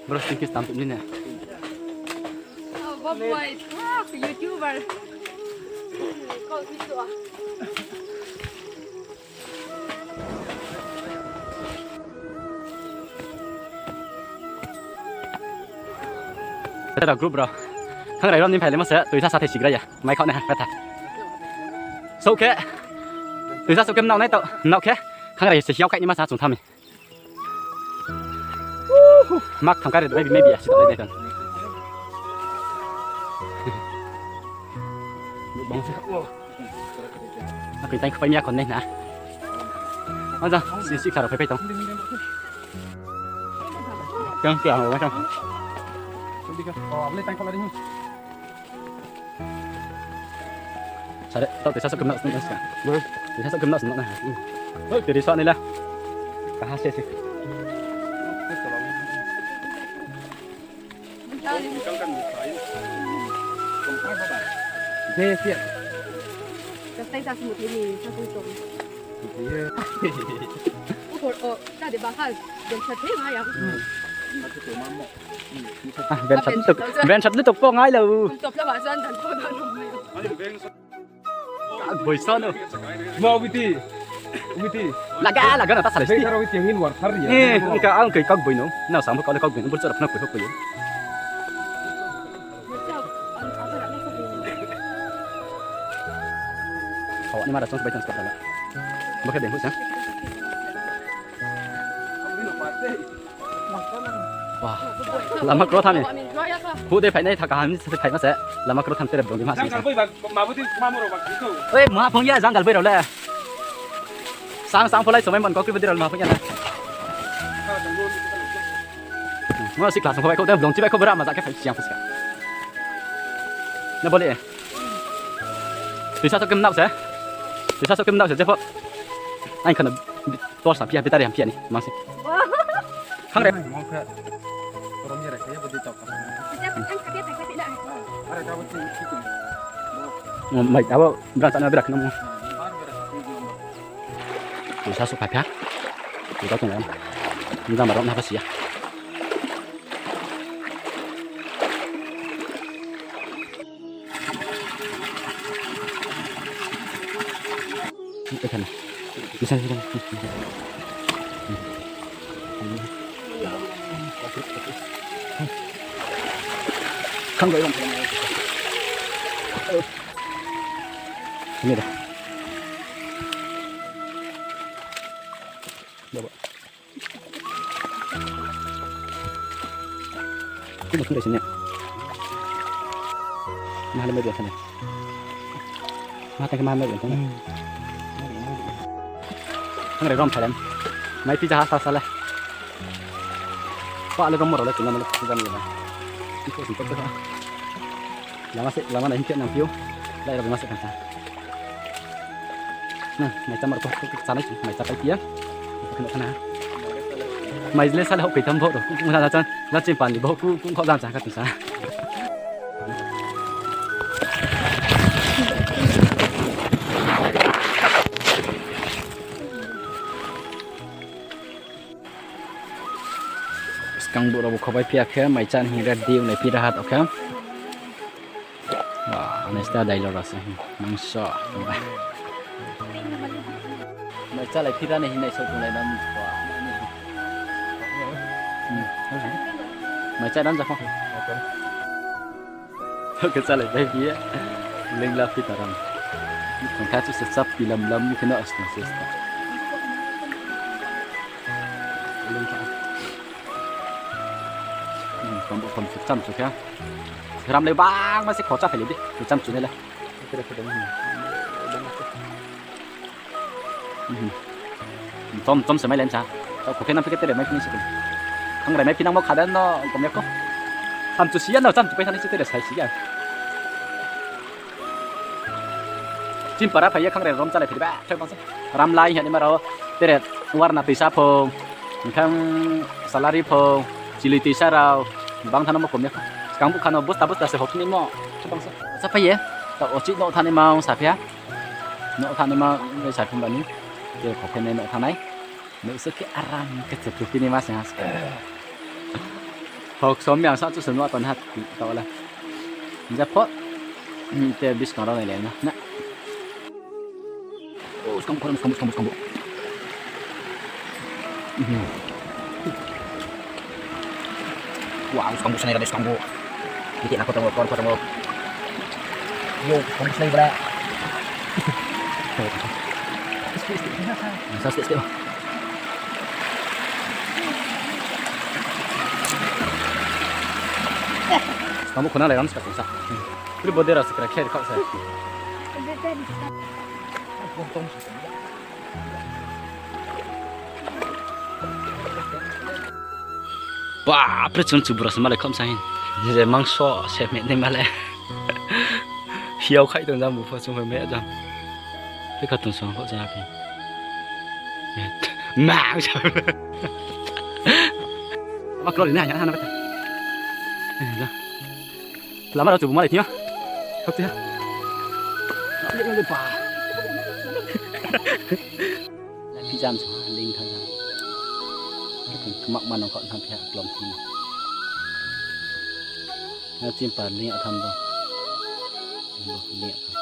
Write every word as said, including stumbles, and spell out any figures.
Bro, sting khe stam tuh ni ne. Oh, bo boy, ah, YouTuber. Kau ni tuh. Tera group rao. Thangrai rao ni phailai ma se, tuisa sa thai sigra ya. Mai khau nai ha, kata. Souh khe. Tuisa souh khe mnao nai tau, mnao khe. Thangrai se hiao kai ni ma sa chung tha mi. Mak thang kare bai bi mai bi asi dong nai tong. Akoi tang khupai mi akon nai na. Aja, si si kharo phai phai tong. Kang kang ma tang. Sare, tau tuisa souh khe mnao sno na ska. Tuisa souh khe mnao sno na. Oi, tuisa ni la. Kaha se se. Deh, siap. Kastai sa semut ini, sa semut. Iya. Oh, oh, tadi bahas, dan sate lah ya. Hmm. Ah, ben sat ni tok, ben sat ni tok po ngai lo. Top lah bahas dan po dan. Kak boi sa no. Ma witi. Witi. Laga, laga na ta salai sti. Karo witi angin war thar ya. Eh, engka ang kai kak boi no. Na sam kau le kak boi no. Bur chara phna koi kak boi. Kau ni mara chance bai chance kau tala. Bo khe beng hu sa. Wah, lama kro tham ni. Hu de phainai tha kaham ni se phaima se. Lama kro tham tere bong di ma se. Oi, ma phung ya jang gal bai rao le. Sang sang pholai somai mon kau kri bodi rao ma phung ya na. Mo si class pho bai kau de blong chi bai kau bera ma ja khe phai siang phuska. Na bole. Tuisa souh khe mnao se. Tuisa souh khe mnao se jepho. Aing khana. Torch hamphia, battery hamphia ni, mang se. Thang re. Mang khe. Korom ye re khe, bo di tok. Are ka bo ti ti ko. Mai abo bra chana bra khna mo. Tuisa souh pha pha. Tuisa tong. Ni jama rok na pha sia. Ekhane. Bisa, bisa. Khang bai lam. Ini dah. Coba. Ini sudah sini. Nah, lebih biasa nih. Mata ke mana biasa nih? Ang re rom thailam. Mai pizza hasa sala. Kau ale rom moro le kena mele pizza mele. Itu sih kau. Lama se, lama na hingke nang piu. Lai rom lama se kan sa. Nah, mai cha mar ko, ko, ko, chanai sih, mai cha pai pia. Ko kena sana. Mai le sale hok kaitam bo ro. Ko, ko, na, na, na, chin pan ni bo, ko, ko, ko, jam cha ka tu sa. Skang bo ro bo khobai pia khe, mai cha ni hing re diu nai pira hat okhe. Wah, ani sta dailo rasa. Mangso. Mai chalai phira ni hinai so tunglai nam. Mai cha ram jakho. Oke, chalai bai biya. Lengla phita ram. Kha chu se chap pilam lam kheno asna se sta. Lengla. Hmm, kom, kom, cham chu kha. Ram le bang ma se khocha phai le di. Cham chu ne le. Hmm. Chom, chom se mai le sa. Tao kho khe nang phi khe tere mai phi ni se. Thang rai mai phi nang mo kha den no, kom ya ko. Cham chu si ya no, cham chu pai thani se tere sai si ya. Chin para phai ye khang re rom chalai phiri ba, thai bang se. Ram lai hini ma rao, tere warna tuisa phung, khang salary phung, chili tuisa rao, bang thano mo kom ya. Skang bu khano bosta bosta se hok ni mo, thai bang se. Sa phai ye, ta ochi no thani ma sa phia. No thani ma, sa phung bani. Te kho khe ne no thanai. No se khe aram khe se tu pini ma se ha se. Thok som yang sa chu se nuh ton ha, tao le. Jepho. Hmm, te buskang rao nai le na. Na. Oh, skang bo, skang bo, skang bo, skang bo. Mhm. Wow, skang bo, sanai rade skang bo. Iti na kotong, kotong, kotong. Yo, skang bo, sanai bala. Sa step, step. Skang bo khona lai ram ska sa. Pri bodera skra khe khak sa. Ba, pre chung chu bura se malai khom sa hin. Je mangso se me nai malai. Hiao khai tong jam bu pho chung me jam. Pre kha tong song kho jam phi. Mang sa. Ba klo ni na ya na ba ta. Eh, ja. Lama rao chu bu malai thing yo. Thok ti ha. Lama rao chu ba. Phi jam sa, ling tha jam. Kma kma nong kho tham phi ha klom thing. Na chim par ling a tham bo. Bo ling a.